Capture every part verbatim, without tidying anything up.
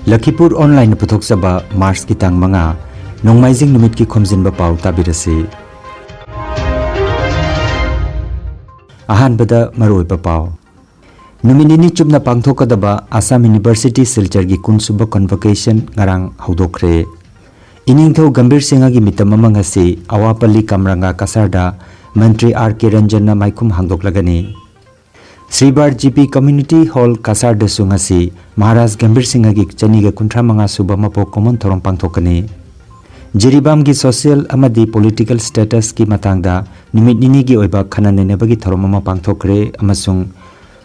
ꯂꯈꯤꯄꯨꯔ ꯑꯣꯟꯂꯥꯏꯟꯅ ꯄꯨꯊꯣꯛꯆꯕ ꯃꯥꯔꯆꯀꯤ ꯇꯥꯡ ꯃꯉꯥ, ꯅꯣꯡꯃꯥꯏꯖꯤꯡ ꯅꯨꯃꯤꯠꯀꯤ ꯈꯣꯝꯖꯤꯟꯕ ꯄꯥꯎ ꯇꯥꯕꯤꯔꯁꯤ꯫ ꯑꯍꯥꯟꯕꯗ ꯃꯔꯨꯑꯣꯏꯕ ꯄꯥꯎ꯫ ꯅꯨꯃꯤꯠ ꯅꯤꯅꯤ ꯆꯨꯞꯅ ꯄꯥꯡꯊꯣꯛꯀꯗꯕ ꯑꯁꯥꯝ ꯌꯨꯅꯤꯚꯔꯁꯤꯇꯤ ꯁꯤꯜꯆꯔꯒꯤ ꯀꯨꯟꯁꯨꯕ ꯀꯟꯚꯣꯀꯦꯁꯟ ꯉꯔꯥꯡ ꯍꯧꯗꯣꯛꯈ꯭ꯔꯦ꯫ ꯏꯅꯤꯡꯊꯧ ꯒꯝꯚꯤꯔ ꯁꯤꯡꯍꯒꯤ ꯃꯤꯇꯝ ꯑꯃ ꯉꯁꯤ ꯑꯋꯥꯄꯜꯂꯤ ꯀꯝꯔꯪꯒ ꯀꯁꯥꯔꯗ ꯃꯟꯇ꯭ꯔꯤ ꯑꯥꯔ ꯀꯦ ꯔꯟꯖꯟꯅ ꯃꯥꯏꯈꯨꯝ ꯍꯥꯡꯗꯣꯛꯂꯒꯅꯤ꯫ ꯁ꯭ꯔꯤꯕꯥꯔ ꯖꯤ ꯄꯤ ꯀꯝꯃ꯭ꯌꯨꯅꯤꯇꯤ ꯍꯣꯜ ꯀꯁꯥꯔꯗꯁꯨ ꯉꯁꯤ ꯃꯍꯥꯔꯥꯖ ꯒꯝꯚꯤꯔ ꯁꯤꯡꯍꯒꯤ ꯆꯅꯤꯒ ꯀꯨꯟꯊ꯭ꯔꯥ ꯃꯉꯥ ꯁꯨꯕ ꯃꯄꯣꯛ ꯀꯨꯝꯑꯣꯟ ꯊꯧꯔꯝ ꯄꯥꯡꯊꯣꯛꯀꯅꯤ꯫ ꯖꯤꯔꯤꯕꯥꯝꯒꯤ ꯁꯣꯁꯤꯌꯦꯜ ꯑꯃꯗꯤ ꯄꯣꯂꯤꯇꯤꯀꯦꯜ ꯁ꯭ꯇꯦꯇꯁꯀꯤ ꯃꯇꯥꯡꯗ ꯅꯨꯃꯤꯠ ꯅꯤꯅꯤꯒꯤ ꯑꯣꯏꯕ ꯈꯟꯅ ꯅꯩꯅꯕꯒꯤ ꯊꯧꯔꯝ ꯑꯃ ꯄꯥꯡꯊꯣꯛꯈ꯭ꯔꯦ ꯑꯃꯁꯨꯡ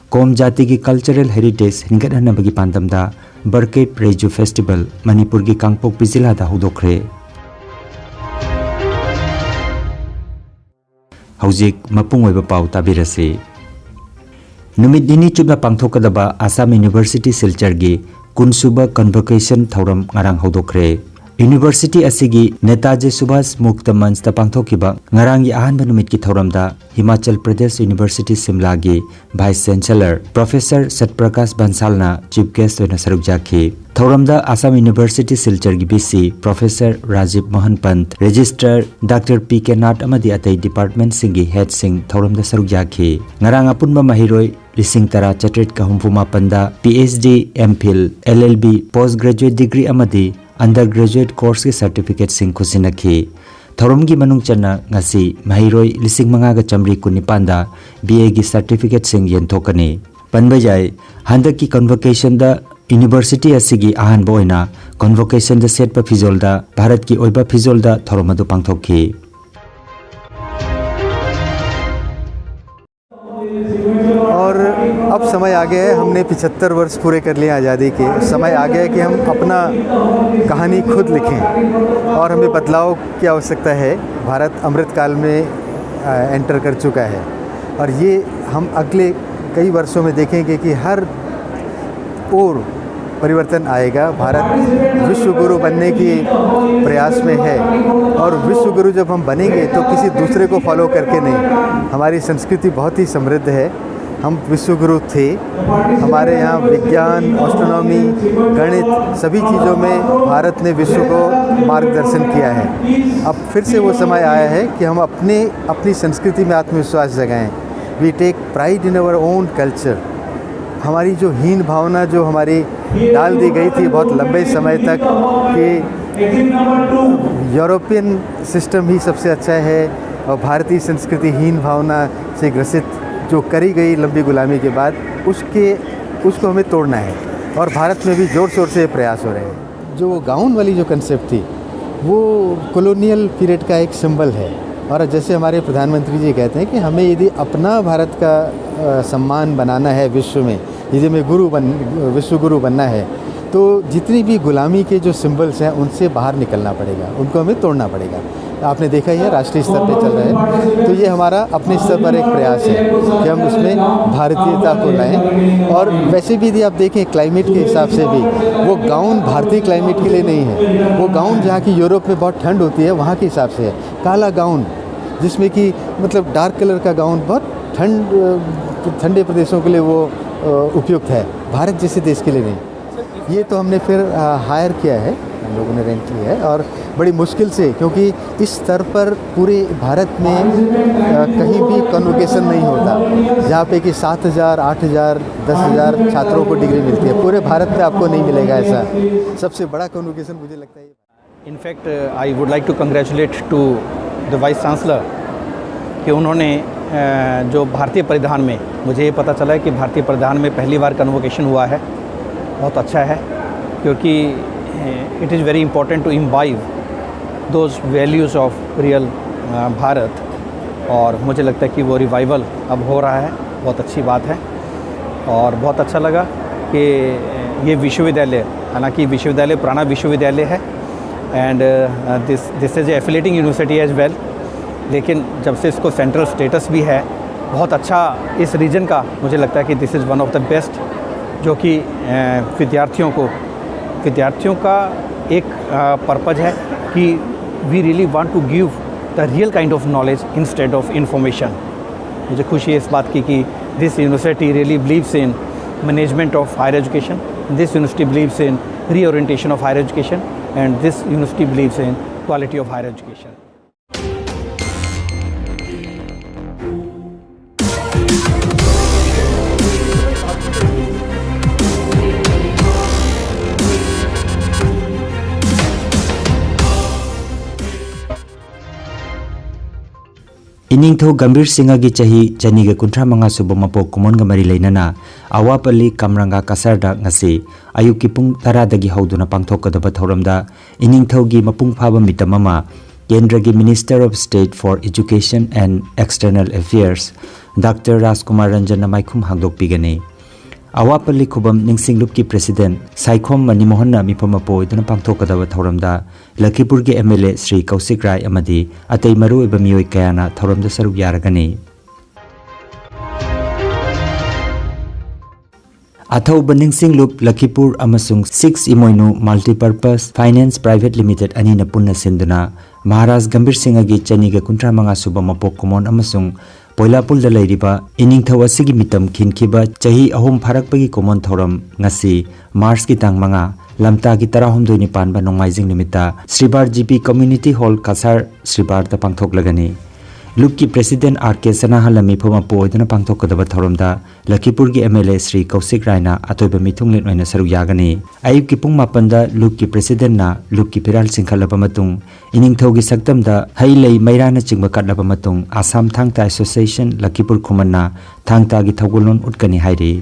ꯀꯣꯝ ꯖꯥꯇꯤꯒꯤ ꯀꯜꯆꯔꯦꯜ ꯍꯦꯔꯤꯇꯦꯖ ꯍꯤꯡꯒꯠꯍꯟꯅꯕꯒꯤ ꯄꯥꯟꯗꯝꯗ ꯕꯔꯀꯦꯞ ꯔꯦꯖꯨ ꯐꯦꯁꯇꯤꯚꯦꯜ ꯃꯅꯤꯄꯨꯔꯒꯤ ꯀꯥꯡꯄꯣꯛꯄꯤ ꯖꯤꯂꯥꯗ ꯍꯧꯗꯣꯛꯈ꯭ꯔꯦ꯫ ꯍꯧꯖꯤꯛ ꯃꯄꯨꯡ ꯑꯣꯏꯕ ꯄꯥꯎ ꯇꯥꯕꯤꯔꯁꯤ꯫ ꯅꯨꯃꯤꯠ ꯅꯤꯅꯤ ꯆꯨꯞꯅ ꯄꯥꯡꯊꯣꯛꯀꯗꯕ ꯑꯁꯥꯝ ꯌꯨꯅꯤꯚꯔꯁꯤꯇꯤ ꯁꯤꯜꯆꯔꯒꯤ ꯀꯨꯟꯁꯨꯕ ꯀꯟꯚꯣꯀꯦꯁꯟ ꯊꯧꯔꯝ ꯉꯔꯥꯡ ꯍꯧꯗꯣꯛꯈ꯭ꯔꯦ꯫ ꯌꯨꯅꯤꯚꯔꯁꯤꯇꯤ ꯑꯁꯤꯒꯤ ꯅꯦꯇꯥꯖꯤ ꯁꯨꯚꯥꯁ ꯃꯨꯛꯇ ꯃꯟꯆꯇ ꯄꯥꯡꯊꯣꯛꯈꯤꯕ ꯉꯔꯥꯡꯒꯤ ꯑꯍꯥꯟꯕ ꯅꯨꯃꯤꯠꯀꯤ ꯊꯧꯔꯝꯗ ꯍꯤꯃꯥꯆꯜ ꯄ꯭ꯔꯗꯦꯁ ꯌꯨꯅꯤꯚꯔꯁꯤꯇꯤ ꯁꯤꯝꯂꯥꯒꯤ ꯚꯥꯏꯁ ꯆꯦꯟꯁꯦꯂꯔ ꯄ꯭ꯔꯣꯐꯦꯁꯔ ꯁꯠꯄ꯭ꯔꯀꯥꯁ ꯕꯟꯁꯥꯜꯅ ꯆꯤꯐ ꯒꯦꯁ꯭ꯠ ꯑꯣꯏꯅ ꯁꯔꯨꯛ ꯌꯥꯈꯤ꯫ ꯊꯧꯔꯝꯗ ꯑꯁꯥꯝ ꯌꯨꯅꯤꯚꯔꯁꯤꯇꯤ ꯁꯤꯜꯆꯔꯒꯤ V C professor Rajiv Mohan Pant, registrar doctor P K Nath ꯑꯃꯗꯤ ꯑꯇꯩ ꯗꯤꯄꯥꯔꯠꯃꯦꯟꯠꯁꯤꯡꯒꯤ ꯍꯦꯗꯁꯤꯡ ꯊꯧꯔꯝꯗ ꯁꯔꯨꯛ ꯌꯥꯈꯤ꯫ ꯉꯔꯥꯡ ꯑꯄꯨꯟꯕ ꯃꯍꯩꯔꯣꯏ ꯂꯤꯁꯤꯡ ꯇꯔꯥ ꯆꯥꯇ꯭ꯔꯦꯠꯀ ꯍꯨꯝꯐꯨ ꯃꯥꯄꯟꯗ P H D, M Phil, L L B, post graduate degree ꯑꯃꯗꯤ ꯑꯟꯗꯔ ꯒ꯭ꯔꯦꯖꯨꯑꯦꯠ ꯀꯣꯔꯁꯀꯤ ꯁꯔꯇꯤꯐꯤꯀꯦꯠꯁꯤꯡ ꯈꯨꯠꯁꯤꯟꯅꯈꯤ꯫ ꯊꯧꯔꯝꯒꯤ ꯃꯅꯨꯡ ꯆꯟꯅ ꯉꯁꯤ ꯃꯍꯩꯔꯣꯏ ꯂꯤꯁꯤꯡ ꯃꯉꯥꯒ ꯆꯥꯃꯔꯤ ꯀꯨꯟꯅꯤꯄꯥꯟꯗ ꯕꯤ ꯑꯦꯒꯤ ꯁꯔꯇꯤꯐꯤꯀꯦꯠꯁꯤꯡ ꯌꯦꯟꯊꯣꯛꯀꯅꯤ꯫ ꯄꯟꯕ ꯌꯥꯏ, ꯍꯟꯗꯛꯀꯤ ꯀꯟꯚꯣꯀꯦꯁꯟꯗ ꯌꯨꯅꯤꯚꯔꯁꯤꯇꯤ ꯑꯁꯤꯒꯤ ꯑꯍꯥꯟꯕ ꯑꯣꯏꯅ ꯀꯟꯚꯣꯀꯦꯁꯟꯗ ꯁꯦꯠꯄ ꯐꯤꯖꯣꯜꯗ ꯚꯥꯔꯠꯀꯤ ꯑꯣꯏꯕ ꯐꯤꯖꯣꯜꯗ ꯊꯧꯔꯝ ꯑꯗꯨ ꯄꯥꯡꯊꯣꯛꯈꯤ꯫ और अब समय आ गया है, हमने पचहत्तर वर्ष पूरे कर लिए आज़ादी के। समय आ गया है कि हम अपना कहानी खुद लिखें और हमें बदलाव की आवश्यकता है। भारत अमृतकाल में एंटर कर चुका है और ये हम अगले कई वर्षों में देखेंगे कि हर ओर परिवर्तन आएगा। भारत विश्व गुरु बनने की प्रयास में है और विश्व गुरु जब हम बनेंगे तो किसी दूसरे को फॉलो करके नहीं। हमारी संस्कृति बहुत ही समृद्ध है हम विश्वगुरु थे। हमारे यहाँ विज्ञान, एस्ट्रोनॉमी, गणित, सभी चीज़ों में भारत ने विश्व को मार्गदर्शन किया है। अब फिर से वो समय आया है कि हम अपने अपनी संस्कृति में आत्मविश्वास जगाएं। We take pride in our own culture। हमारी जो हीन भावना जो हमारी डाल दी गई थी बहुत लंबे समय तक कि यूरोपियन सिस्टम ही सबसे अच्छा है और भारतीय संस्कृति हीन भावना से ग्रसित जो करी गई लंबी गुलामी के बाद, उसके उसको हमें तोड़ना है। और भारत में भी ज़ोर शोर से ये प्रयास हो रहे हैं। जो वो गाउन वाली जो कॉन्सेप्ट थी, वो कॉलोनियल पीरियड का एक सिंबल है। और जैसे हमारे प्रधानमंत्री जी कहते हैं कि हमें यदि अपना भारत का अ, सम्मान बनाना है विश्व में, यदि हमें गुरु बन विश्व गुरु बनना है, तो जितनी भी गुलामी के जो सिंबल्स हैं, उनसे बाहर निकलना पड़ेगा, उनको हमें तोड़ना पड़ेगा। आपने देखा ही है, राष्ट्रीय स्तर पे चल रहा है, तो ये हमारा अपने स्तर पर एक प्रयास है कि हम उसमें भारतीयता को लाएं। और वैसे भी यदि आप देखें क्लाइमेट के हिसाब से भी, वो गाउन भारतीय क्लाइमेट के लिए नहीं है। वो गाउन जहाँ की यूरोप में बहुत ठंड होती है, वहाँ के हिसाब से है। काला गाउन, जिसमें कि मतलब डार्क कलर का गाउन बहुत ठंड अ, ठंडे प्रदेशों के लिए वो अ, उपयुक्त है, भारत जैसे देश के लिए नहीं। ये तो हमने फिर हायर किया है, हम लोगों ने रेंट लिया है। और बड़ी मुश्किल से, क्योंकि इस स्तर पर पूरे भारत में अ, कहीं भी कन्वोकेशन नहीं होता जहाँ पे कि सात हज़ार, आठ हज़ार, दस हज़ार छात्रों को डिग्री मिलती है। पूरे भारत में आपको नहीं मिलेगा ऐसा। सबसे बड़ा कन्वोकेशन मुझे लगता है। In fact, I would like to congratulate to the Vice Chancellor कि उन्होंने अ, जो भारतीय परिधान में, मुझे ये पता चला है कि भारतीय परिधान में पहली बार कन्वोकेशन हुआ है। बहुत अच्छा है, क्योंकि it is very important to imbibe those values of real Bharat. और मुझे लगता है कि वो रिवाइवल अब हो रहा है, बहुत अच्छी बात है। और बहुत अच्छा लगा कि ये विश्वविद्यालय, हालांकि विश्वविद्यालय पुराना विश्वविद्यालय है, and this this is a affiliating university as well, लेकिन जब से इसको सेंट्रल स्टेटस भी है, बहुत अच्छा इस रीजन का, मुझे लगता है कि this is one of the best, जो कि अ, विद्यार्थियों को विद्यार्थियों का एक पर्पज है कि we really want to give the real kind of knowledge instead of information। मुझे खुशी है इस बात की कि This university really believes in management of higher education. This university believes in reorientation of higher education, and this university believes in quality of higher education. ꯏꯅꯤꯡꯊꯧ Gambhir ꯁꯤꯡꯍꯒꯤ ꯆꯍꯤ ꯆꯅꯤꯒ ꯀꯨꯟꯊ꯭ꯔꯥ ꯃꯉꯥ ꯁꯨꯕ ꯃꯄꯣꯛ ꯀꯨꯝꯑꯣꯟꯒ ꯃꯔꯤ ꯂꯩꯅꯅ ꯑꯋꯥꯄꯜꯂꯤ ꯀꯝꯔꯪꯒꯥ ꯀꯁꯥꯔꯗ ꯉꯁꯤ ꯑꯌꯨꯛꯀꯤ ꯄꯨꯡ ꯇꯔꯥꯗꯒꯤ ꯍꯧꯗꯨꯅ ꯄꯥꯡꯊꯣꯛꯀꯗꯕ ꯊꯧꯔꯝꯗ ꯏꯅꯤꯡꯊꯧꯒꯤ ꯃꯄꯨꯡ ꯐꯥꯕ ꯃꯤꯇꯝ ꯑꯃ ꯀꯦꯟꯗ꯭ꯔꯒꯤ Minister of State for Education and External Affairs doctor Rajkumar ꯔꯟꯖꯟꯅ ꯃꯥꯏꯈꯨꯝ ꯍꯥꯡꯗꯣꯛꯄꯤꯒꯅꯤ꯫ ꯑꯋꯥꯄꯜꯂꯤ ꯈꯨꯕꯝ ꯅꯤꯡꯁꯤꯡ ꯂꯨꯞꯀꯤ President ꯁꯥꯏꯈꯣꯝ ꯃꯅꯤꯃꯣꯍꯟꯅ ꯃꯤꯐꯝ ꯃꯄꯨ ꯑꯣꯏꯗꯨꯅ ꯄꯥꯡꯊꯣꯛꯀꯗꯕ ꯊꯧꯔꯝꯗ ꯂꯈꯤꯄꯨꯔꯒꯤ MLA ꯁ꯭ꯔꯤ ꯀꯧꯁꯤꯛ ꯔꯥꯏ ꯑꯃꯗꯤ ꯑꯇꯩ ꯃꯔꯨꯑꯣꯏꯕ ꯃꯤꯑꯣꯏ ꯀꯌꯥꯅ ꯊꯧꯔꯝꯗ ꯁꯔꯨꯛ ꯌꯥꯔꯒꯅꯤ꯫ ꯑꯊꯧꯕ ꯅꯤꯡꯁꯤꯡ ꯂꯨꯞ ꯂꯈꯤꯄꯨꯔ ꯑꯃꯁꯨꯡ ꯁꯤꯛꯁ ꯏꯃꯣꯏꯅꯨ Multipurpose Finance Private Limited ꯑꯅꯤꯅ ꯄꯨꯟꯅ ꯁꯤꯟꯗꯨꯅ ꯃꯍꯥꯔꯥꯖ ꯒꯝꯚꯤꯔ ꯁꯤꯡꯍꯒꯤ ꯆꯅꯤꯒ ꯀꯨꯟꯊ꯭ꯔꯥ ꯃꯉꯥ ꯁꯨꯕ ꯃꯄꯣꯛ ꯀꯨꯝꯑꯣꯟ ꯑꯃꯁꯨꯡ ꯄꯣꯏꯂꯥꯄꯨꯜꯗ ꯂꯩꯔꯤꯕ ꯏꯅꯤꯡꯊꯧ ꯑꯁꯤꯒꯤ ꯃꯤꯇꯝ ꯈꯤꯟꯈꯤꯕ ꯆꯍꯤ ꯑꯍꯨꯝ ꯐꯥꯔꯛꯄꯒꯤ ꯀꯨꯝꯑꯣꯟ ꯊꯧꯔꯝ ꯉꯁꯤ ꯃꯥꯔꯆꯀꯤ ꯇꯥꯡ ꯃꯉꯥ, ꯂꯝꯇꯥꯒꯤ ꯇꯔꯥꯍꯨꯝꯗꯣꯏꯅꯤ ꯄꯥꯟꯕ ꯅꯣꯡꯃꯥꯏꯖꯤꯡ ꯅꯨꯃꯤꯠꯇ ꯁ꯭ꯔꯤꯕꯥꯔ GP Community Hall Cachar ꯁ꯭ꯔꯤꯕꯥꯔꯗ ꯄꯥꯡꯊꯣꯛꯂꯒꯅꯤ꯫ ꯂꯨꯞꯀꯤ President R K ꯁꯅꯥꯍꯜꯅ ꯃꯤꯐꯝ ꯃꯄꯨ ꯑꯣꯏꯗꯨꯅ ꯄꯥꯡꯊꯣꯛꯀꯗꯕ ꯊꯧꯔꯝꯗ ꯂꯈꯤꯄꯨꯔꯒꯤ MLA ꯁ꯭ꯔꯤ ꯀꯧꯁꯤꯛ ꯔꯥꯏꯅ ꯑꯇꯣꯏꯕ ꯃꯤꯊꯨꯡꯂꯦꯟ ꯑꯣꯏꯅ ꯁꯔꯨꯛ ꯌꯥꯒꯅꯤ꯫ ꯑꯌꯨꯛꯀꯤ ꯄꯨꯡ ꯃꯥꯄꯟꯗ ꯂꯨꯞꯀꯤ Presidentꯅ ꯂꯨꯞꯀꯤ ꯐꯤꯔꯥꯜ ꯆꯤꯡꯈꯠꯂꯕ ꯃꯇꯨꯡ ꯏꯅꯤꯡꯊꯧꯒꯤ ꯁꯛꯇꯝꯗ ꯍꯩ ꯂꯩ ꯃꯩꯔꯥꯅꯆꯤꯡꯕ ꯀꯠꯂꯕ ꯃꯇꯨꯡ Assam Thangta Association ꯂꯈꯤꯄꯨꯔ ꯈꯨꯃꯟꯅ ꯊꯥꯡ ꯇꯥꯒꯤ ꯊꯧꯒꯜꯂꯣꯟ ꯎꯠꯀꯅꯤ ꯍꯥꯏꯔꯤ꯫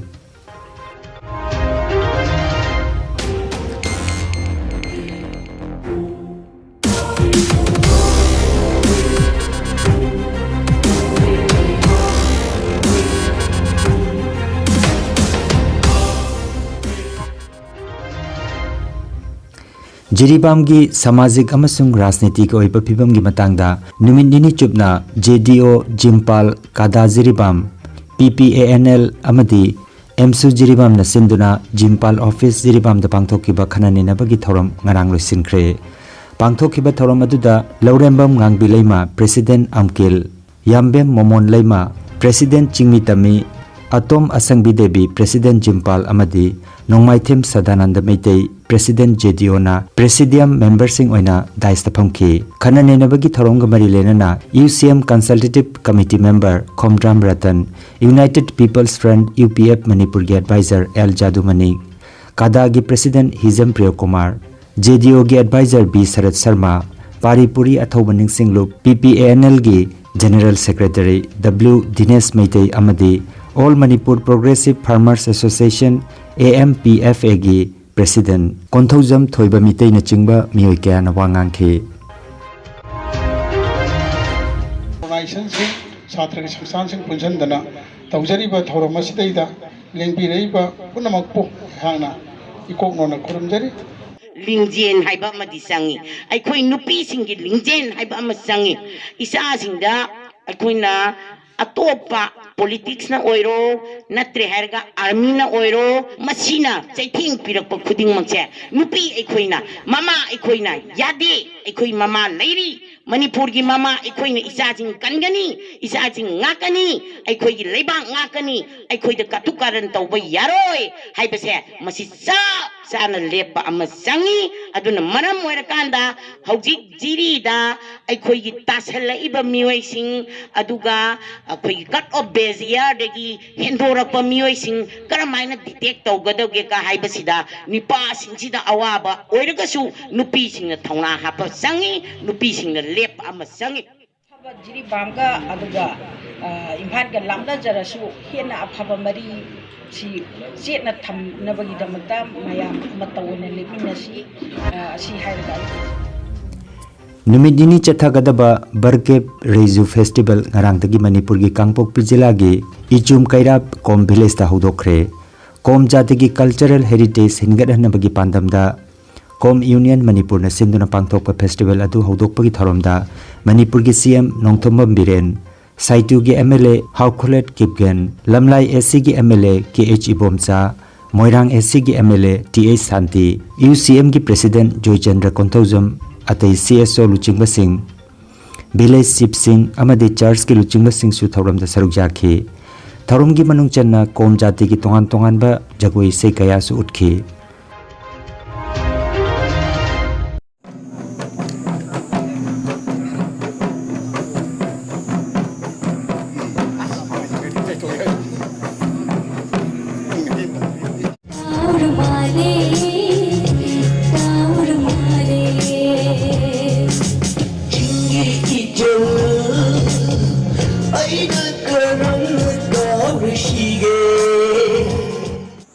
ꯖꯤꯔꯤꯕꯥꯝꯒꯤ ꯁꯃꯥꯖꯤꯛ ꯑꯃꯁꯨꯡ ꯔꯥꯖꯅꯤꯇꯤꯒꯤ ꯑꯣꯏꯕ ꯐꯤꯕꯝꯒꯤ ꯃꯇꯥꯡꯗ ꯅꯨꯃꯤꯠ ꯅꯤꯅꯤ ꯆꯨꯞꯅ JDO ꯖꯤꯝꯄꯥꯜ ꯀꯥꯗꯥ ꯖꯤꯔꯤꯕꯥꯝ, PPANL ꯑꯃꯗꯤ ꯑꯦꯝꯁꯨ ꯖꯤꯔꯤꯕꯥꯝꯅ ꯁꯤꯟꯗꯨꯅ ꯖꯤꯝꯄꯥꯜ office ꯖꯤꯔꯤꯕꯥꯝꯗ ꯄꯥꯡꯊꯣꯛꯈꯤꯕ ꯈꯟꯅ ꯅꯩꯅꯕꯒꯤ ꯊꯧꯔꯝ ꯉꯔꯥꯡ ꯂꯣꯏꯁꯤꯟꯈ꯭ꯔꯦ꯫ ꯄꯥꯡꯊꯣꯛꯈꯤꯕ ꯊꯧꯔꯝ ꯑꯗꯨꯗ ꯂꯧꯔꯦꯝꯕꯝ ꯉꯥꯡꯕꯤ ꯂꯩꯃ, President ꯑꯝꯀꯤꯜ, ꯌꯥꯝꯕꯦꯝ ꯃꯣꯃꯣꯟ ꯂꯩꯃ, President ꯆꯤꯡꯃꯤ ꯇꯝꯃꯤ, ꯑꯇꯣꯝ ꯑꯁꯪꯕꯤ ꯗꯦꯕꯤ, President ꯖꯤꯝꯄꯥꯜ, ꯑꯃꯗꯤ ꯅꯣꯡꯃꯥꯏꯊꯦꯝ ꯁꯗꯥꯅꯟꯗ ꯃꯩꯇꯩ, President JDOꯅ Presidium memberꯁꯤꯡ ꯑꯣꯏꯅ dais ꯇ ꯐꯝꯈꯤ꯫ ꯈꯟꯅ ꯅꯩꯅꯕꯒꯤ ꯊꯧꯔꯝꯒ ꯃꯔꯤ ꯂꯩꯅꯅ UCM Consultative Committee member Khomdram Ratan, United People's Front, UPF, ꯃꯅꯤꯄꯨꯔꯒꯤ advisor ꯑꯦꯜ ꯖꯥꯗꯨꯃꯅꯤ, ꯀꯥꯗꯥꯒꯤ President ꯍꯤꯖꯝ ꯄ꯭ꯔꯤꯌꯣꯀꯨꯃꯥꯔ, JDOꯒꯤ advisor ꯕꯤ ꯁꯔꯠ ꯁꯔꯃ, ꯄꯥꯔꯤ ꯄꯨꯔꯤ ꯑꯊꯧꯕ ꯅꯤꯡꯁꯤꯡꯂꯨꯞ, PPANLꯒꯤ General Secretary W ꯗꯤꯅꯦꯁ ꯃꯩꯇꯩ ꯑꯃꯗꯤ All Manipur Progressive Farmers Association, AMPFAꯒꯤ President Konthoujam ꯊꯣꯏꯕ ꯃꯤꯇꯩꯅꯆꯤꯡꯕ ꯃꯤꯑꯣꯏ ꯀꯌꯥꯅ ꯋꯥ ꯉꯥꯡꯈꯤ꯫ Organizationꯁꯤꯡ, ꯁꯥꯇ꯭ꯔꯒꯤ ꯁꯪꯁꯊꯥꯟꯁꯤꯡ ꯄꯨꯟꯁꯤꯟꯗꯅ ꯇꯧꯖꯔꯤꯕ ꯊꯧꯔꯝ ꯑꯁꯤꯗꯩꯗ ꯂꯦꯡꯕꯤꯔꯛꯏꯕ ꯄꯨꯝꯅꯃꯛꯄꯨ ꯑꯩꯍꯥꯛꯅ ꯏꯀꯣꯛ ꯅꯣꯟꯅ ꯈꯨꯔꯨꯝꯖꯔꯤ꯫ ꯂꯤꯡꯖꯦꯜ ꯍꯥꯏꯕ ꯑꯃꯗꯤ ꯆꯪꯉꯤ꯫ ꯑꯩꯈꯣꯏ ꯅꯨꯄꯤꯁꯤꯡꯒꯤ ꯂꯤꯡꯖꯦꯜ ꯍꯥꯏꯕ ꯑꯃ ꯆꯪꯉꯤ꯫ ꯏꯆꯥꯁꯤꯡꯗ ꯑꯩꯈꯣꯏꯅ ꯑꯇꯣꯞꯄ politicsꯅ ꯑꯣꯏꯔꯣ, ꯅꯠꯇ꯭ꯔꯦ ꯍꯥꯏꯔꯒ armyꯅ ꯑꯣꯏꯔꯣ, ꯃꯁꯤꯅ ꯆꯩꯊꯦꯡ ꯄꯤꯔꯛꯄ ꯈꯨꯗꯤꯡꯃꯛꯁꯦ ꯅꯨꯄꯤ ꯑꯩꯈꯣꯏꯅ, ꯃꯃꯥ ꯑꯩꯈꯣꯏꯅ ꯌꯥꯗꯦ, ꯑꯩꯈꯣꯏ ꯃꯃꯥ ꯂꯩꯔꯤ, ꯃꯅꯤꯄꯨꯔꯒꯤ ꯃꯃꯥ ꯑꯩꯈꯣꯏꯅ ꯏꯆꯥꯁꯤꯡ ꯀꯟꯒꯅꯤ, ꯏꯆꯥꯁꯤꯡ ꯉꯥꯛꯀꯅꯤ, ꯑꯩꯈꯣꯏꯒꯤ ꯂꯩꯕꯥꯛ ꯉꯥꯛꯀꯅꯤ, ꯑꯩꯈꯣꯏꯗ ꯀꯇꯨ ꯀꯥꯔꯟ ꯇꯧꯕ ꯌꯥꯔꯣꯏ ꯍꯥꯏꯕꯁꯦ ꯃꯁꯤ ꯆꯞ ꯆꯥꯅ ꯂꯦꯞꯄ ꯑꯃ ꯆꯪꯉꯤ꯫ ꯑꯗꯨꯅ ꯃꯔꯝ ꯑꯣꯏꯔꯀꯥꯟꯗ ꯍꯧꯖꯤꯛ ꯖꯤꯔꯤꯗ ꯑꯩꯈꯣꯏꯒꯤ ꯇꯥꯁꯜꯂꯛꯏꯕ ꯃꯤꯑꯣꯏꯁꯤꯡ, ꯑꯗꯨꯒ ꯑꯩꯈꯣꯏꯒꯤ cut off base yearꯗꯒꯤ ꯍꯦꯟꯗꯣꯔꯛꯄ ꯃꯤꯑꯣꯏꯁꯤꯡ ꯀꯔꯝꯍꯥꯏꯅ detect ꯇꯧꯒꯗꯒꯦ ꯀ ꯍꯥꯏꯕꯁꯤꯗ ꯅꯨꯄꯥꯁꯤꯡꯁꯤꯗ ꯑꯋꯥꯕ ꯑꯣꯏꯔꯒꯁꯨ ꯅꯨꯄꯤꯁꯤꯡꯅ ꯊꯧꯅꯥ ꯍꯥꯞꯄ ꯆꯪꯉꯤ, ꯅꯨꯄꯤꯁꯤꯡꯅ ꯂꯦꯞꯄ ꯑꯃ ꯆꯪꯉꯤ꯫ ꯑꯐꯕ ꯖꯤꯔꯤꯕꯥꯝꯒ ꯑꯗꯨꯒ ꯏꯝꯐꯥꯜꯒ ꯂꯥꯞꯅꯖꯔꯁꯨ ꯍꯦꯟꯅ ꯑꯐꯕ ꯃꯔꯤ ꯁꯤ ꯆꯦꯠꯅ ꯊꯝꯅꯕꯒꯤꯗꯃꯛꯇ ꯃꯌꯥꯝ ꯑꯃꯠꯇ ꯑꯣꯏꯅ ꯂꯦꯞꯃꯤꯟꯅꯁꯤ꯫ ꯑꯁꯤ ꯍꯥꯏꯔꯒ ꯑꯩ ꯅꯨꯃꯤꯠ ꯅꯤꯅꯤ ꯆꯠꯊꯒꯗꯕ ꯕꯔꯀꯦꯞ ꯔꯩꯖꯨ Festival ꯉꯔꯥꯡꯗꯒꯤ ꯃꯅꯤꯄꯨꯔꯒꯤ ꯀꯥꯡꯄꯣꯛꯄꯤ ꯖꯤꯂꯥꯒꯤ ꯏꯆꯨꯝ ꯀꯩꯔꯥꯞ ꯀꯣꯝ villageꯇ ꯍꯧꯗꯣꯛꯈ꯭ꯔꯦ꯫ ꯀꯣꯝ ꯖꯥꯇꯤꯒꯤ cultural heritage ꯍꯤꯡꯒꯠꯍꯟꯅꯕꯒꯤ ꯄꯥꯟꯗꯝꯗ ꯀꯣꯝ Union ꯃꯅꯤꯄꯨꯔꯅ ꯁꯤꯟꯗꯨꯅ ꯄꯥꯡꯊꯣꯛꯄ festival ꯑꯗꯨ ꯍꯧꯗꯣꯛꯄꯒꯤ ꯊꯧꯔꯝꯗ ꯃꯅꯤꯄꯨꯔꯒꯤ CM Nongthombam Biren, ꯁꯥꯏꯇꯨꯒꯤ MLA ꯍꯥꯎꯈꯨꯂꯦꯠ Kipgen, ꯂꯝꯂꯥꯏ SCꯒꯤ MLA KH Ibomcha, ꯃꯣꯏꯔꯥꯡ SCꯒꯤ MLA TH ꯁꯥꯟꯇꯤ, UCMꯒꯤ President ꯖꯣꯏꯆꯟꯗ꯭ꯔ ꯀꯣꯟꯊꯧꯖꯝ, ꯑꯇꯩ CSO ꯂꯨꯆꯤꯡꯕꯁꯤꯡ, village chiefꯁꯤꯡ ꯑꯃꯗꯤ churchꯀꯤ ꯂꯨꯆꯤꯡꯕꯁꯤꯡꯁꯨ ꯊꯧꯔꯝꯗ ꯁꯔꯨꯛ ꯌꯥꯈꯤ꯫ ꯊꯧꯔꯝꯒꯤ ꯃꯅꯨꯡ ꯆꯟꯅ ꯀꯣꯝ ꯖꯥꯇꯤꯒꯤ ꯇꯣꯉꯥꯟ ꯇꯣꯉꯥꯟꯕ ꯖꯒꯣꯏ ꯏꯁꯩ ꯀꯌꯥꯁꯨ ꯎꯠꯈꯤ꯫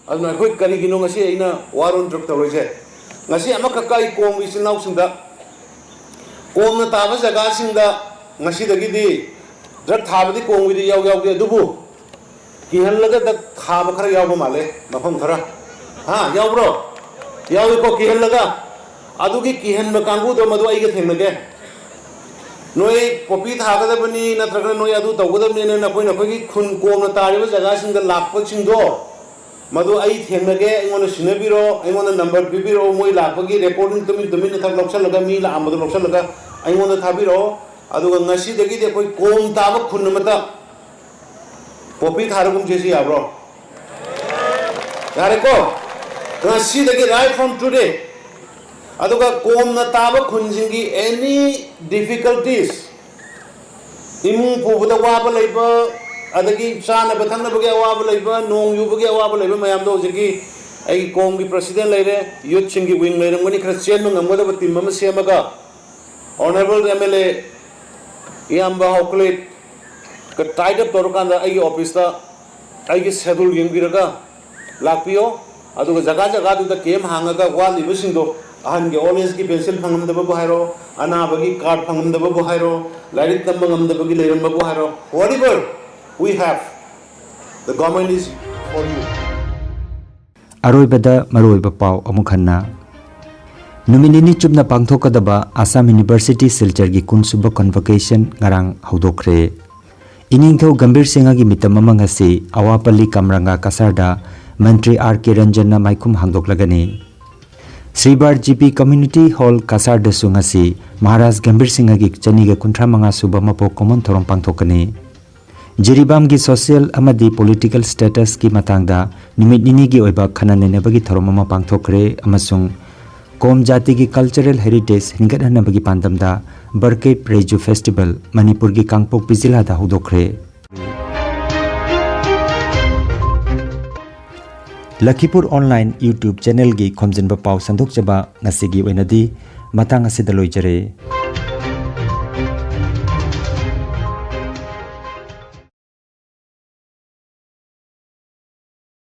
ꯑꯗꯨꯅ ꯑꯩꯈꯣꯏ ꯀꯔꯤꯒꯤꯅꯣ ꯉꯁꯤ ꯑꯩꯅ ꯋꯥꯔꯣꯟ ꯗ꯭ꯔꯛ ꯇꯧꯔꯤꯁꯦ? ꯉꯁꯤ ꯑꯃꯈꯛꯀ ꯑꯩ ꯀꯣꯝꯒꯤ ꯏꯆꯤꯟ ꯏꯅꯥꯎꯁꯤꯡꯗ ꯀꯣꯝꯅ ꯇꯥꯕ ꯖꯒꯥꯁꯤꯡꯗ ꯉꯁꯤꯗꯒꯤꯗꯤ ꯗ꯭ꯔꯛ ꯊꯥꯕꯗꯤ ꯀꯣꯝꯒꯤꯗꯤ ꯌꯥꯎ ꯌꯥꯎꯗꯦ, ꯑꯗꯨꯕꯨ ꯀꯤꯍꯜꯂꯒ ꯗ꯭ꯔꯛ ꯊꯥꯕ ꯈꯔ ꯌꯥꯎꯕ ꯃꯥꯜꯂꯦ ꯃꯐꯝ ꯈꯔ꯫ ꯍꯥ, ꯌꯥꯎꯕ꯭ꯔꯣ? ꯌꯥꯎꯏꯀꯣ, ꯀꯤꯍꯜꯂꯒ꯫ ꯑꯗꯨꯒꯤ ꯀꯤꯍꯟꯕ ꯀꯥꯡꯕꯨꯗꯣ ꯃꯗꯨ ꯑꯩꯒ ꯊꯦꯡꯅꯒꯦ꯫ ꯅꯣꯏ ꯄꯣꯄꯤ ꯊꯥꯒꯗꯕꯅꯤ ꯅꯠꯇ꯭ꯔꯒꯅ ꯅꯣꯏ ꯑꯗꯨ ꯇꯧꯒꯗꯕꯅꯤꯅ ꯅꯈꯣꯏ ꯅꯈꯣꯏꯒꯤ ꯈꯨꯟ ꯀꯣꯝꯅ ꯇꯥꯔꯤꯕ ꯖꯒꯥꯁꯤꯡꯗ ꯂꯥꯛꯄꯁꯤꯡꯗꯣ ꯃꯗꯨ ꯑꯩ ꯊꯦꯡꯅꯒꯦ, ꯑꯩꯉꯣꯟꯗ ꯁꯤꯟꯅꯕꯤꯔꯣ, ꯑꯩꯉꯣꯟꯗ ꯅꯝꯕꯔ ꯄꯤꯕꯤꯔꯛꯑꯣ, ꯃꯣꯏ ꯂꯥꯛꯄꯒꯤ ꯔꯦꯀꯣꯔꯗꯤꯡ ꯇꯨꯃꯤꯟ ꯇꯨꯃꯤꯟꯅ ꯊꯛ ꯂꯧꯁꯜꯂꯒ, ꯃꯤ ꯂꯥꯛꯑꯝꯕꯗꯣ ꯂꯧꯁꯜꯂꯒ ꯑꯩꯉꯣꯟꯗ ꯊꯥꯕꯤꯔꯛꯑꯣ꯫ ꯑꯗꯨꯒ ꯉꯁꯤꯗꯒꯤꯗꯤ ꯑꯩꯈꯣꯏ ꯀꯣꯝ ꯇꯥꯕ ꯈꯨꯟ ꯑꯃꯇ ꯄꯣꯄꯤ ꯊꯥꯔꯒꯨꯝꯁꯦ, ꯁꯤ ꯌꯥꯕ꯭ꯔꯣ? ꯌꯥꯔꯦꯀꯣ? ꯉꯁꯤꯗꯒꯤ, right from today, ꯑꯗꯨꯒ ꯀꯣꯝꯅ ꯇꯥꯕ ꯈꯨꯟꯁꯤꯡꯒꯤ any difficulties, ꯏꯃꯨꯡ ꯄꯨꯕꯗ ꯋꯥꯕ ꯂꯩꯕ, ꯑꯗꯒꯤ ꯆꯥꯅꯕ ꯊꯛꯅꯕꯒꯤ ꯑꯋꯥꯕ ꯂꯩꯕ, ꯅꯣꯡ ꯌꯨꯕꯒꯤ ꯑꯋꯥꯕ ꯂꯩꯕ ꯃꯌꯥꯝꯗꯣ ꯍꯧꯖꯤꯛꯀꯤ ꯑꯩꯒꯤ ꯀꯣꯝꯒꯤ president ꯂꯩꯔꯦ, youthꯁꯤꯡꯒꯤ wing ꯂꯩꯔꯝꯒꯅꯤ, ꯈꯔ ꯆꯦꯟꯕ ꯉꯝꯒꯗꯕ team ꯑꯃ ꯁꯦꯝꯃꯒ, Honourable MLA ꯏꯌꯥꯝꯕ ꯍꯥꯎꯀꯂꯦꯠꯀ tie up ꯇꯧꯔꯀꯥꯟꯗ ꯑꯩꯒꯤ officeꯇ ꯑꯩꯒꯤ schedule ꯌꯦꯡꯕꯤꯔꯒ ꯂꯥꯛꯄꯤꯌꯣ꯫ ꯑꯗꯨꯒ ꯖꯒꯥ ꯖꯒꯥꯗꯨꯗ camp ꯍꯥꯡꯉꯒ ꯋꯥꯠꯂꯤꯕꯁꯤꯡꯗꯣ, ꯑꯍꯟꯒꯤ old ageꯀꯤ pension ꯐꯪꯉꯝꯗꯕꯕꯨ ꯍꯥꯏꯔꯣ, ꯑꯅꯥꯕꯒꯤ card ꯐꯪꯉꯝꯗꯕꯕꯨ ꯍꯥꯏꯔꯣ, ꯂꯥꯏꯔꯤꯛ ꯇꯝꯕ ꯉꯝꯗꯕꯒꯤ ꯂꯩꯔꯝꯕꯕꯨ ꯍꯥꯏꯔꯣ, whatever we have, the government is for you. ꯑꯔꯣꯏꯕꯗ ꯃꯔꯨꯑꯣꯏꯕ ꯄꯥꯎ ꯑꯃꯨꯛ ꯍꯟꯅ꯫ ꯅꯨꯃꯤꯠ ꯅꯤꯅꯤ ꯆꯨꯞꯅ ꯄꯥꯡꯊꯣꯛꯀꯗꯕ Assam University ꯁꯤꯜꯆꯔꯒꯤ ꯀꯨꯟꯁꯨꯕ convocation ꯉꯔꯥꯡ ꯍꯧꯗꯣꯛꯈ꯭ꯔꯦ꯫ ꯏꯅꯤꯡꯊꯧ ꯒꯝꯚꯤꯔ ꯁꯤꯡꯍꯒꯤ ꯃꯤꯇꯝ ꯑꯃ ꯉꯁꯤ ꯑꯋꯥꯄꯜꯂꯤ ꯀꯝꯔꯪꯒꯥ ꯀꯁꯥꯔꯗ ꯃꯟꯇ꯭ꯔꯤ ꯑꯥꯔ ꯀꯦ ꯔꯟꯖꯟꯅ ꯃꯥꯏꯈꯨꯝ ꯍꯥꯡꯗꯣꯛꯂꯒꯅꯤ꯫ ꯁ꯭ꯔꯤꯕꯥꯔ ꯖꯤ ꯄꯤ Community Hall ꯀꯁꯥꯔꯗꯁꯨ ꯉꯁꯤ ꯃꯍꯥꯔꯥꯖ ꯒꯝꯚꯤꯔ ꯁꯤꯡꯍꯒꯤ ꯆꯅꯤꯒ ꯀꯨꯟꯊ꯭ꯔꯥ ꯃꯉꯥ ꯁꯨꯕ ꯃꯄꯣꯛ ꯀꯨꯝꯑꯣꯟ ꯊꯧꯔꯝ ꯄꯥꯡꯊꯣꯛꯀꯅꯤ꯫ ꯖꯤꯔꯤꯕꯥꯝꯒꯤ social ꯑꯃꯗꯤ political statusꯀꯤ ꯃꯇꯥꯡꯗ ꯅꯨꯃꯤꯠ ꯅꯤꯅꯤꯒꯤ ꯑꯣꯏꯕ ꯈꯟꯅ ꯅꯩꯅꯕꯒꯤ ꯊꯧꯔꯝ ꯑꯃ ꯄꯥꯡꯊꯣꯛꯈ꯭ꯔꯦ ꯑꯃꯁꯨꯡ ꯀꯣꯝ ꯖꯥꯇꯤꯒꯤ cultural heritage ꯍꯤꯡꯒꯠꯍꯟꯅꯕꯒꯤ ꯄꯥꯟꯗꯝꯗ ꯕꯔꯀꯦꯞ ꯔꯦꯖꯨ festival ꯃꯅꯤꯄꯨꯔꯒꯤ ꯀꯥꯡꯄꯣꯛꯄꯤ ꯖꯤꯂꯥꯗ ꯍꯧꯗꯣꯛꯈ꯭ꯔꯦ꯫ ꯂꯈꯤꯄꯨꯔ online YouTube channelꯒꯤ ꯈꯣꯝꯖꯤꯟꯕ ꯄꯥꯎ ꯁꯟꯗꯣꯛꯆꯕ ꯉꯁꯤꯒꯤ ꯑꯣꯏꯅꯗꯤ ꯃꯇꯥꯡ ꯑꯁꯤꯗ ꯂꯣꯏꯖꯔꯦ꯫